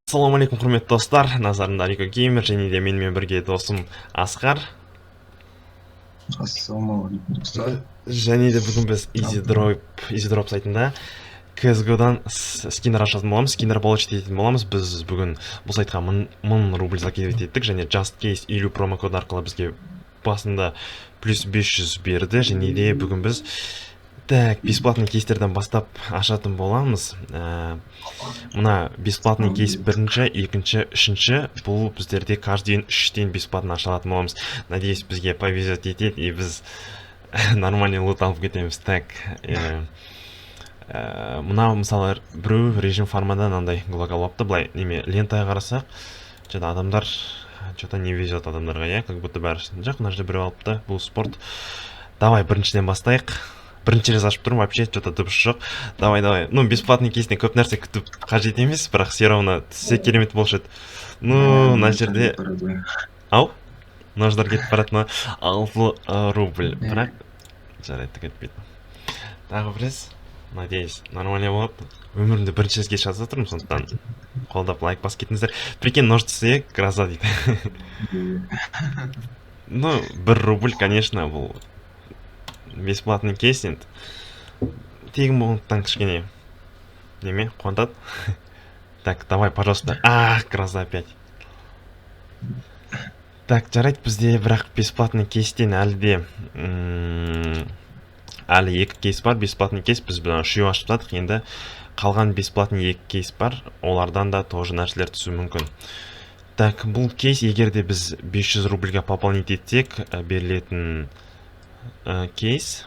Ассалаумағалейкум, құрметті достар! Назарында Рико Геймер және де менімен бірге досым Асқар. Ассалаумағалейкум, достар. Және де бүгін біз Easy Drop сайтында CSGO-дан скиндер ашатын боламыз, скиндер получить ететін боламыз. Біз бүгін бұл сайтқа 1000 рубль закидывать еттік және Just Case 50 промокод арқылы бізге басында плюс 500 берді. Және де бүгін біз, так, бесплатный кейстерден бастап ашатын боламыз. Мына бесплатный кейс бірінші, екінші, үшінші. Бұл біздерде каждый день үштен бесплатно аша алатын боламыз. Надеюсь, бізге повезет етеді и біз нормальный лут алып кетеміз. Так, мынау, мысалы, біреу режим фармада мынандай глок алып алыпты. Былай неме, лентаға қарасақ, что-то адамдар, что-то не везет адамдарға, иә, как будто бәрі. Жоқ, мына жерде біреу алыпты. Бұл спорт. Давай, біріншіден бастайық. Бірінші рет ашып тұрмын вообще, что-то дыбыс жоқ. Давай, давай. Ну, бесплатный кейсінен көп нәрсе күтіп қажет емес, бірақ все равно түссе, керемет болушы еді. Ну, мына жерде ау, нождар кетіп барады. Мына 6 рубль, бірақ жарайды, түк етпейді. Тағы бір рет, надеюсь, нормально болады. Өмірімде бірінші рет кейс жазып жатырмын, сондықтан қолдап, лайк басып кетіңіздер. Прикинь, нож түссе, гроза дейді. Ну, 1 рубль, конечно, бұл бесплатный кейс енді тегін болғандықтан, кішкене неме, қуантады. Так, давай, пожалуйста. А, гроза опять. Так, жарайды, бізде бірақ бесплатный кейстен әлі де әлі екі кейс бар. Бесплатный кейс біз мына үшеу ашып тастадық, енді қалған бесплатный екі кейс бар, олардан да тоже нәрселер түсуі мүмкін. Так, бұл кейс, егер де біз 500 рубльге пополнить етсек, берілетін кейс,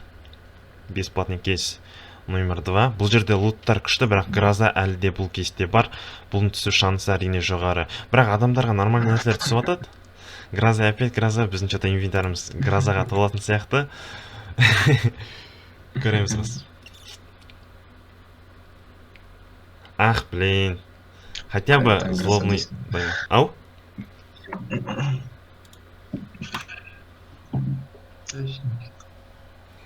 бесплатный кейс номер 2. Бұл жерде луттар күшті, бірақ гроза әлі де бұл кейсте бар. Бұның түсу шансы, әрине, жоғары, бірақ адамдарға нормальный нәрселер түсіп жатады. Гроза, опять гроза. Біздің что-то инвентарымыз грозаға толатын сияқты. Көреміз қазір. Ах, блин, хотя бы Қайтадан гроза злобный дейсің. Ау.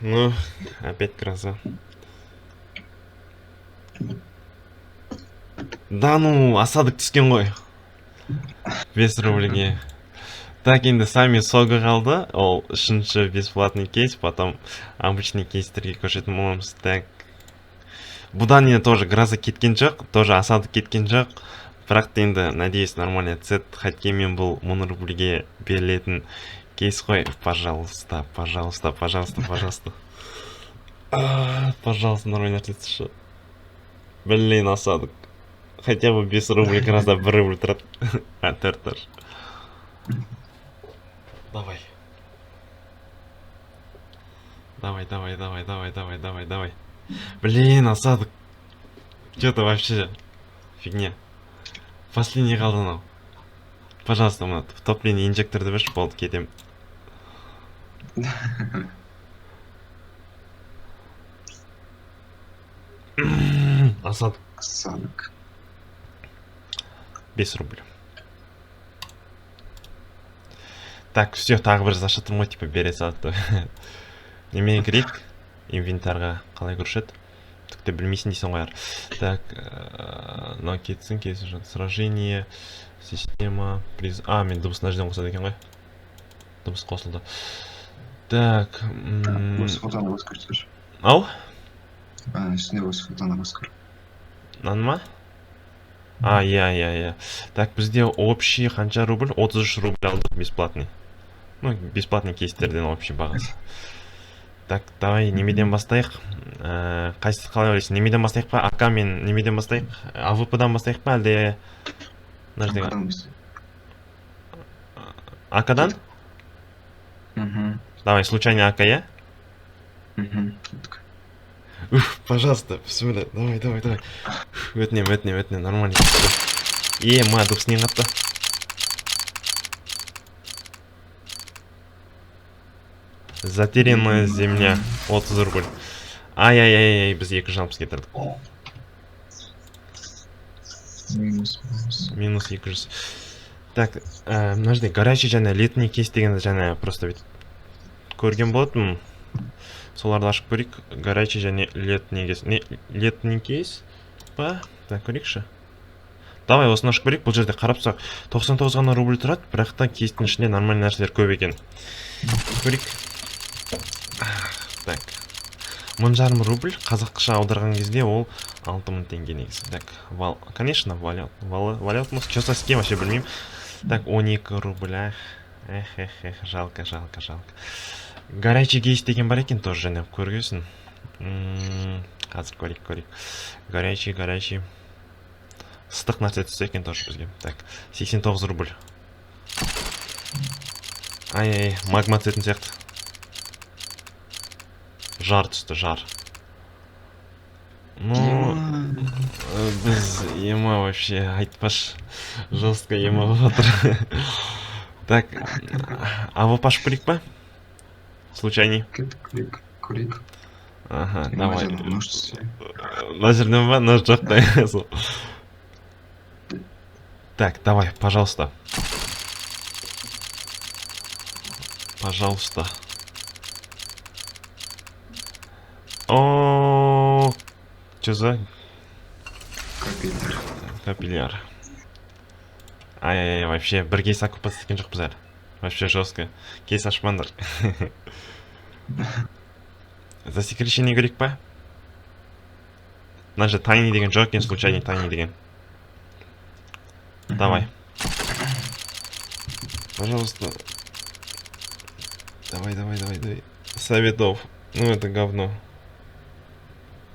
Ну, опять гроза. Да ну, осадок түскен ғой 5 рубльге. Так, енді сами согы қалды, ол үшінші бесплатный кейс, потом обычный кейстерге көшетін боламыз. Так, бұдан енді тоже гроза кеткен жоқ, тоже осадок кеткен жоқ, бірақ та енді, надеюсь, нормально түседі. Қайткенмен бұл 1000 рубльге берілетін кейс қой. Пожалуйста, пожалуйста, пожалуйста, пожалуйста. А, пожалуйста, нормально нәрсе түсші. Блин, осадок. Хотя бы 5 рубль. Гроза 1 рубль тұрады, а төрт даже. Давай, давай, давай, давай, давай, давай, давай, давай. Блин, осадок. Че-то вообще фигня. Последний қалды мынау. Пожалуйста, мына топление инжекторды берші, болды, кетемін. Осадок. Осадок. 5 рубль. Так, все, тағы бір ашып тұрмын ғой, типа бере салады. Немене кірейік инвентарға, қалай кіруші еді? Түк те білмейсің дейсің ғой. Так, мынау кетсін, кетсін. Сражение, система, приз. А, мен дыбыс мына жерден қосады екен ғой. Дыбыс қосылды. Так. Осы фотоны басқар. Ау. А, үстінде осы фотоны басқар. Мынаны ма? А, иә, иә, иә. Так, бізде общий қанша рубль? 33 рубль алдық бесплатный, ну, бесплатный кейстерден общий бағасы. Так, давай, немеден бастайық? Қайсы, қалай ойлайсың, немеден бастайық па? АК мен немеден бастайық? АВП-дан бастайық па, әлде мына жердегі АК-дан бастайық. АК-дан? Мхм. Давай, случайный АК, иә? Мхм. Кеттік. Уф, пожалуйста, бісміллә, давай, давай, давай. Өтінемін, өтінемін, өтінемін, нормально. Е, ма, дыбыс нең қатты? Затерянная земля, 30 рубль. Ай, ай, ай, ай, біз 260 кетірдік. Минус, минус. Минус 200. Так, мына жерде горячий және летний кейс дегенді жаңа просто бүйтіп көрген болатынмын. Соларды ашып көрейік. Горячий және летний кейс. Не, летний кейс па? Так, көрейікші. Давай осыны ашып көрейік. Бұл жерде қарап тұрсақ 99 ғана рубль тұрады, бірақ та кейстің ішінде нормальный нәрселер көп екен. Көрейік. Так. 1500 рубль қазақша аударған кезде ол 6000 теңге негізі. Так, вал, конечно, валет, валет, что со с кем вообще білмеймін. Так, 12 рубля. Эх, эх, эх, жалко, жалко, жалко. Горячий кейс деген бар екен тоже, және көргенсің. Қазір көрейік, көрейік. Горячий, горячий. Ыстық нәрсе түссе екен тоже бізге. Так, 89 рубль. Ай, ай, магма түсетін сияқты. Жар түсті, жар. Ну, біз ема вообще, айтпаш, жестко ема болып жатыр. Так, АВП ашып көрейік па? Случайный. Көрейік, көрейік. Ага, давай. Нож түссе. Мына жерден ба? Нож жоқ та. Сол. Так, давай, пожалуйста. Пожалуйста. О, что за? Капилляр. Капилляр. Ай-яй-яй, вообще бір кейс окупаться еткен жоқпыз әлі. Вообще жестко. Кейс ашпаңдар. Засекречение керек па? Мына жерде тайный деген жоқ екен, случайный тайный деген. Давай. Пожалуйста. Давай, давай, давай, давай. Советов. Ну это говно.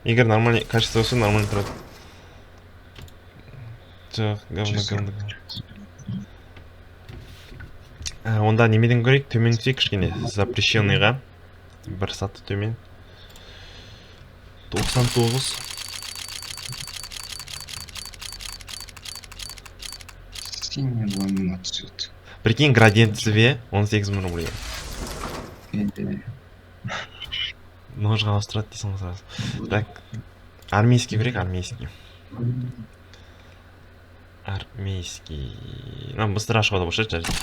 Егер нормальный качество болса, нормально тұрады. Жоқ, говно, говно. Онда немеден көрейік, төмен түсейік кішкене. Запрещенныйға. Бір саты төмен. 99. Синий ламинат түседі. Прикинь, градиент түсіп, 18 мың рублей. Ножға ауыстырады дейсің ғой сразу. Так, армейский көрейік, армейский. Армейский. Мына быстро ашуға да болушы еді, жарайды.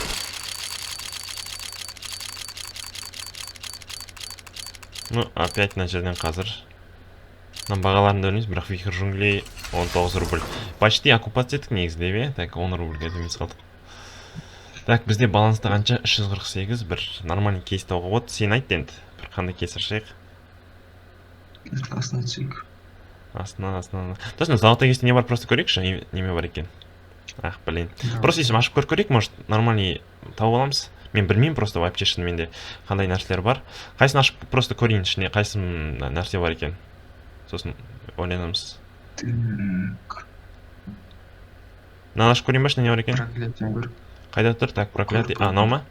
Ну, опять мына жерден қазір. Мына бағаларын да білмейміз, бірақ вихрь джунглей 19 рубль. Почти окупаться еттік негізі деп, е? Так, 10 рубльге төмен қалдық. Так, бізде баланста қанша? 348, бір нормальный кейс табуға болады. Сен айт енді, бір қандай кейс ашайық? Астына түсейік. Астына, астына. Точно, золотой кейсте не бар, просто көрейікші, неме бар екен. Ах, блин. Просто есім ашып көріп көрейік, может, нормальный тауып аламыз. Мен білмеймін просто вообще шынымен де қандай нәрселер бар. Қайсысын ашып просто көрейін, ішінде қайсы нәрсе бар екен. Сосын ойланамыз. Так. Мынаны ашып көрейін ба, ішінде не бар екен? Проклятие көр. Қайда тұр? Так, проклятие. А, мынау ма?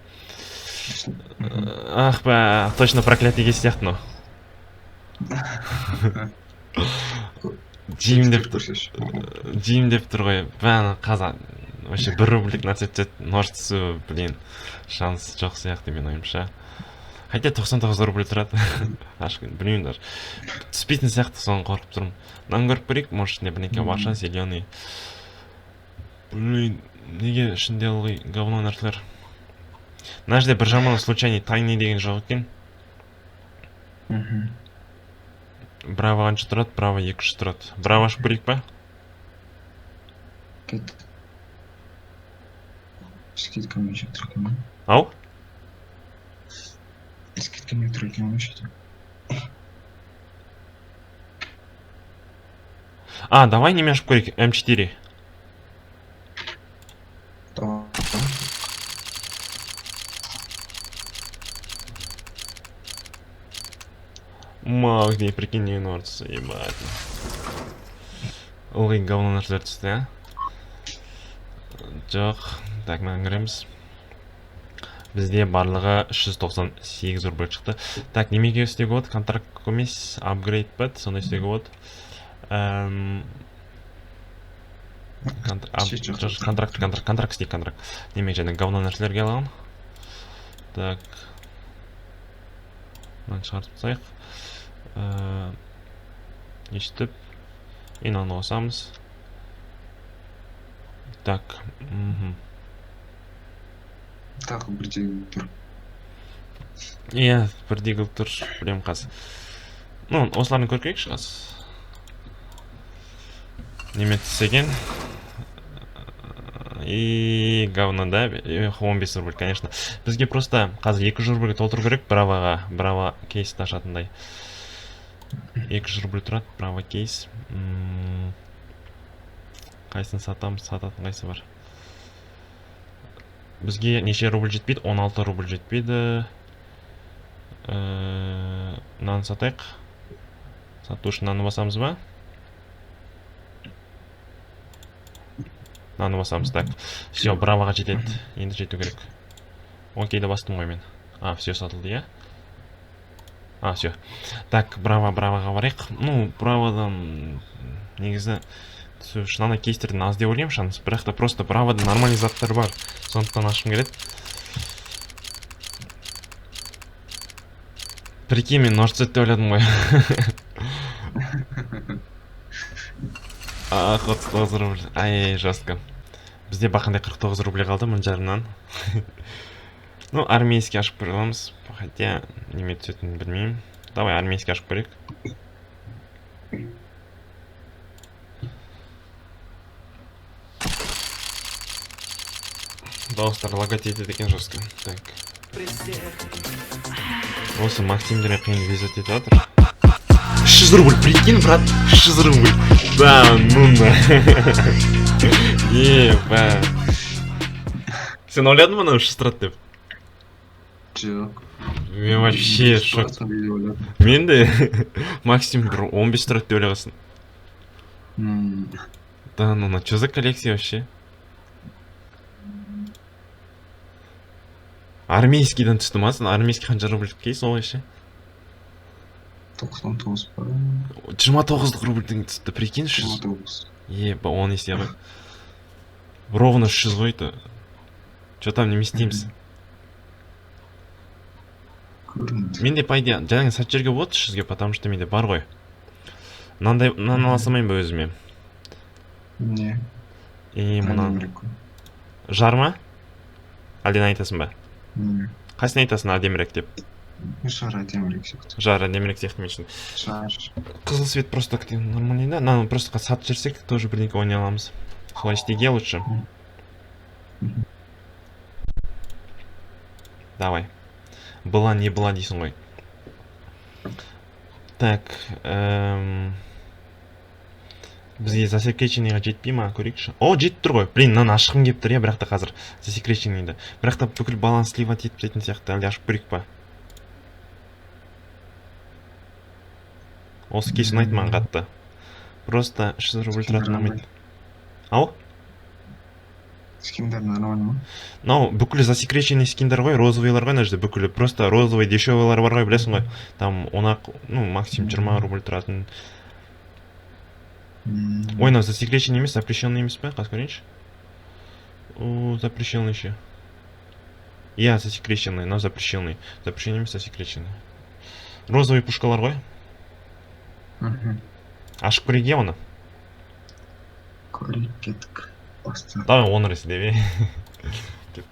Ах, ба, точно проклятие кейс сияқты мынау. Жеймін деп тұр. Жеймін деп тұр ғой. Бә, қазан. Вообще бір рубльдік нәрсе түседі. Нож түсу, блин, шанс жоқ сияқты менің ойымша. Хотя 99 рубль тұрады. Ашық, білмеймін даже. Түспейтін сияқты, соны қорқып тұрмын. Мынаны көріп көрейік, может, ішінде бірдеңке бар шығар, зеленый. Блин, неге ішінде ылғи говно нәрселер? Мына жерде бір жаман случайный тайный деген жоқ екен. Браво қанша тұрады? Браво 200 тұрады. Браво ашып көрейік па? Кет. Скидкамен тұр екен. Ау? Скидкамен тұр екен ғой. А, давай неме ашып көрейік, М4. Давай. Магний, прикинь, не нордс, ебать. Ылғи говно нәрселер түсті, а? Жоқ, так, мынаны көреміз. Бізде барлығы 398 рубль шықты. Так, немеге істеуге болады? Контракт емес, апгрейд па, сондай істеуге болады. Контракт, контракт, контракт істейік, контракт. Неме және говно нәрселерге алған. Так. Мынаны шығарып тастайық. Өйстіп. Мынаны қосамыз. Так. Тағы бірдей тұр. Иә, бірдей қылып тұр, білемін қазір. Ну, осыларын көріп көрейікші қазір. Неме түссе екен. И говно, да? 15 рубль, конечно. Бізге просто қазір 200 рубльге толтыру керек браваға. Браво кейсті ашатындай. 200 рубль тұрады, браво кейс. Қайсысын сатамыз, сататын қайсы бар? Бізге неше рубль жетпейді? 16 рубль жетпейді. Мынаны сатайық. Сату үшін мынаны басамыз ба? Мынаны басамыз, так. Все, бравоға жетеді. Енді жету керек. Окейді бастым ғой мен. А, все сатылды, иә? А, все. Так, браво, бравоға барайық. Ну, браводан негізі түсу үшін ана кейстерден аз деп ойлаймын шанс. Бірақ та просто бравода нормальный заттар бар. Сондықтан ашқым келеді. Прикинь, мен нож түседі деп ойладым ғой. Ах, 39 рубль. Ай, жестко. Бізде бақандай 49 рубль қалды мың жарымнан. Ну, армейский ашып көре аламыз. Хотя, неме түсетінін білмеймін. Давай, армейский ашып көрейік. Дауыстар лагать етеді екен жестко. Так. Осы Максимдерге қиын везет етіп жатыр. 300 рубль, прикинь, брат, 300 рубль. Да, ну на. Еба. Сен ойладың ба мынау 300 тұрады деп? Жоқ. Мен вообще шок. Тұрады деп ойладым. Мен де максимум бір 15 тұрады деп ойлағансың. Да, ну на, что за коллекция вообще? Армейскийден түсті ма сен? Армейский қанша рубль кейс ол вообще? 99 па? 29 рубльдің түсті, прикинь, 300. 29. Еба, он есе ғой. Ровно 300 ғой это. Че там, неме істейміз? Көрінді. Менде по идее жаңа сатып жіберуге болады 300-ге, потому что менде бар ғой. Мынандай, мынаны ала салмайын ба өзіме? Не. И мынаны. Әдемірек қой. Жар ма? Әлде айтасың ба? Не. Қайсысын айтасың әдемірек деп? Жар әдемірек сияқты. Жар әдемірек сияқты мен үшін. Жар. Қызыл цвет просто как-то нормальный, да? Мынаны просто сатып жіберсек, тоже бірдеңке ойнай аламыз. Солай істеуге лучше. Давай. Была не была дейсің ғой. Так, бізге засекреченныйға жетпей ма, көрейікші. О, жетіп тұр ғой. Блин, мынаны ашқым келіп тұр, иә, бірақ та қазір засекреченныйды. Бірақ та бүкіл баланс сливать етіп тастайтын сияқты. Әлде ашып көрейік па? Осы кейс ұнайды маған қатты. Просто 300 рубль тұратын ұнамайды. Ау? Скиндер нормально ма? Мынау бүкіл засекреченный скиндер ғой, розовыйлар ғой мына жерде бүкілі. Просто розовый дешевыйлар бар ғой, білесің ғой. Там он ақ, ну, максимум 20 рубль тұратын. Ой, мынау засекреченный емес, запрещенный емес пе? Қазір көрейінші. О, запрещенный еще. Иә, засекреченный, мынау запрещенный. Запрещенный емес, засекреченный. Розовый пушкалар ғой. Ашып көрейік иә оны. Көрейік, кеттік. Баста. Давай он рет деп, е. Кеттік.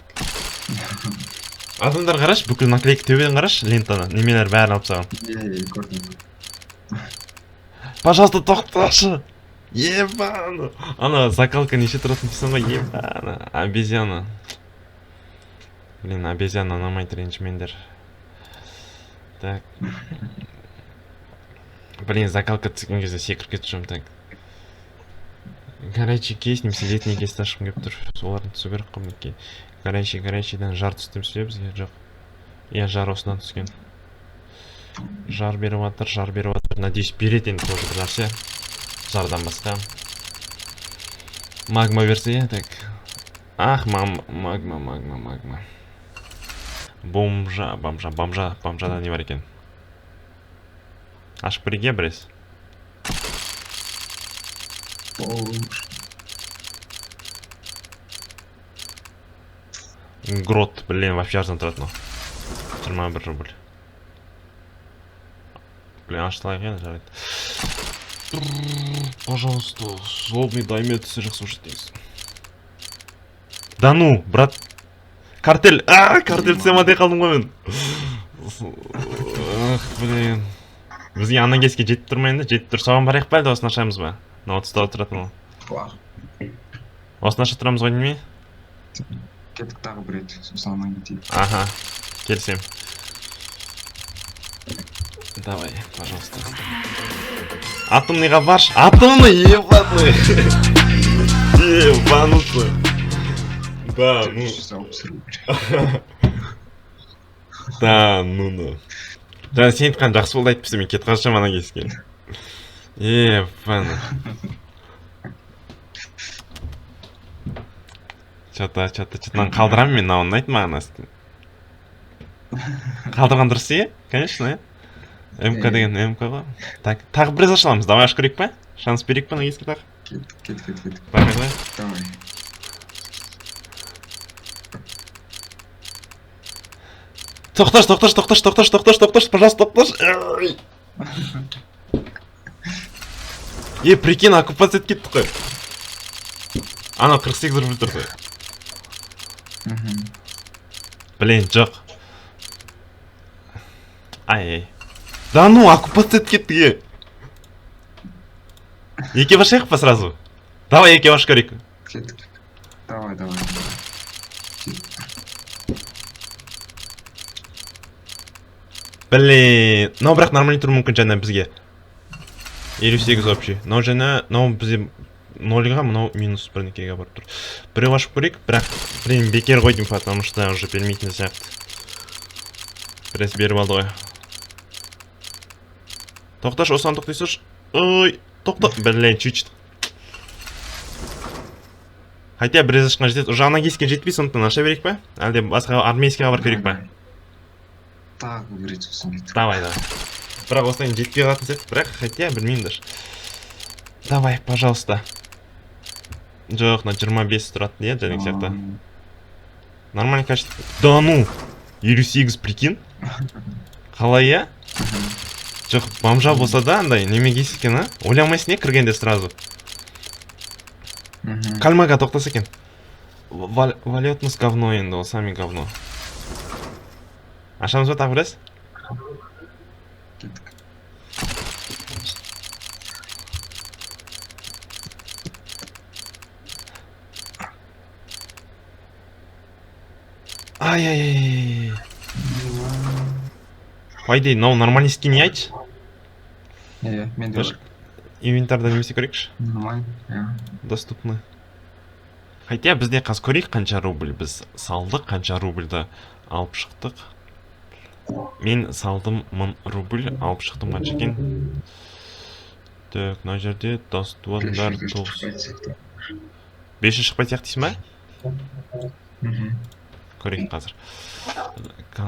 Адамдар қарашы, бүкіл наклейка төбеден қарашы, лентаны, немелер бәрін алып тастаған. Иә, иә, көрдім. Пожалуйста, тоқташы. Ебано. Ана закалка неше тұратын дейсің ғой, ебано. Обезьяна. Блин, обезьяна ұнамайды, ренжімеңдер. Так. Блин, закалка түскен кезде секіріп кетіп жүрмін, так. Горячий кейс немесе летний кейсті ашқым келіп тұр. Солардың түсу керек қой мінекей. Горячий, горячийден жар түсті ме бізге? Жоқ. Иә, жар осынан түскен. Жар беріп жатыр, жар беріп жатыр. Надеюсь, береді енді тоже бір нәрсе. Жардан басқа. Магма берсе, иә, так. Ах, магма, магма, магма. Бомжа, бомжа, бомжа, бомжада не бар екен? Ашып көрейік, иә, біраз? Бомж. Грот, блин, вообще арзан тұрады мынау. 21 рубль. Блин, ашылайық енді, жарайды. Пожалуйста, злобный дайме түсі жақсы уже дейсің. Да ну, брат. Картель, а, картель түсе ма деп қалдым ғой мен. Ах, блин. Бізге ана кеске жетіп тұр ма енді? Жетіп тұр. Соған барайық па, әлде осыны ашамыз ба? Мына отызда отыратын ол. Бар. Осыны аша тұрамыз ғой неме? Кеттік тағы бір рет, сосын анан кетейік. Ага, келісемін. Давай, пожалуйста. Атомныйға баршы. Атомный, ебаный. Ебануться. Да, ну. 460 рубль. Да, ну ну. Жаңа сен айтқан жақсы болды, әйтпесе мен кетіп қалсам ана кескен. Ебаный. Чё-то, чё-то, чё-то мынаны қалдырамын мен, мынау ұнайды маған астын. Қалдырған дұрыс, иә? Конечно, иә. МК Иә. деген МК ғой. Так, тағы бір рет аша аламыз. Давай ашып көрейік па? Шанс берейік па мына ескі тағы? Кеттік, кеттік, кеттік, кеттік. Давай, давай. Давай. Тоқташы, тоқташы, тоқташы, тоқташы, тоқташы, тоқташы, пожалуйста, тоқташы. Ай. Е, прикинь, оккупация етіп кеттік қой. Анау 48 рубль тұр ғой. Блин, жоқ. Ай, ай. Да ну, оккупация етіп кеттік, е. Екеу ашайық па сразу? Давай екеу ашып көрейік. Кеттік. Давай, давай, давай. Блин, мынау бірақ нормальный тұруы мүмкін жаңа бізге. 58 общий. Мынау жаңа, мынау бізде нольға, мынау минус бірнекеге барып тұр. Біреу ашып көрейік, бірақ, блин, бекер қойдым, потому что уже бермейтін сияқты. Біраз беріп алды ғой. Тоқташы, осыған тоқтай салшы. Ой, тоқта. Блин, чуть-чуть. Хотя біраз ашқан жетеді. Уже ана кеске жетпей, сондықтан аша берейік па? Әлде басқа армейскийға барып көрейік па? Тағы бір рет, сосын кеттік. Давай, давай. Бірақ осыдан жетпей қалатын сияқты, бірақ хотя білмеймін даже. Давай, пожалуйста. Жоқ, мына 25 тұрады, иә, жаңағы сияқты. Нормальный качество. Да ну! 58, прикинь? Қалай, иә? Жоқ, бомжа болса да андай неме кейс екен, а? Ойламайсың, не кіргенде сразу. Кальмага тоқтаса екен. Валютность говно енді, ол сами говно. Ашамыз ба тағы біраз? Кеттік. Ай, ай, ай. По идее, мынау нормальный скин, не айтшы? Иә, менде Даже бар. Инвентарда немесе көрейікші. Нормально, иә. Доступны. Хотя бізде қазір көрейік, қанша рубль біз салдық, қанша рубльді алып шықтық. Мен салдым 1000 рубль, алып шықтым қанша екен? Так, мына жерде доступндар 500 тоғыз. шықпайтын сияқты. 500 шықпайтын сияқты дейсің ба? Мгм. Көрейік қазір.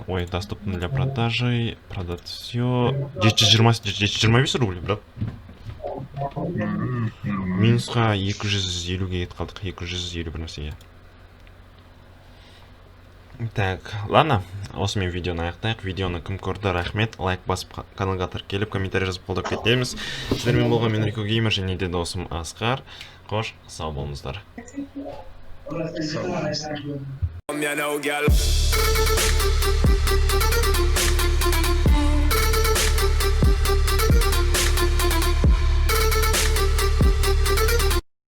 Ой, доступно для продажи, продать все. 720, 725 рубль, брат. Нормально. Минусқа 250-ге кетіп қалдық, 250 бір нәрсеге. Так, ладно, осымен видеоны аяқтайық. Видеоны кім көрді, рахмет. Лайк басып, каналға тіркеліп, комментарий жазып қолдап кетеміз. Сіздермен болған мен, Рико Геймер, және де досым Асқар. Қош, сау болыңыздар. Сау болыңыздар. You know, girl.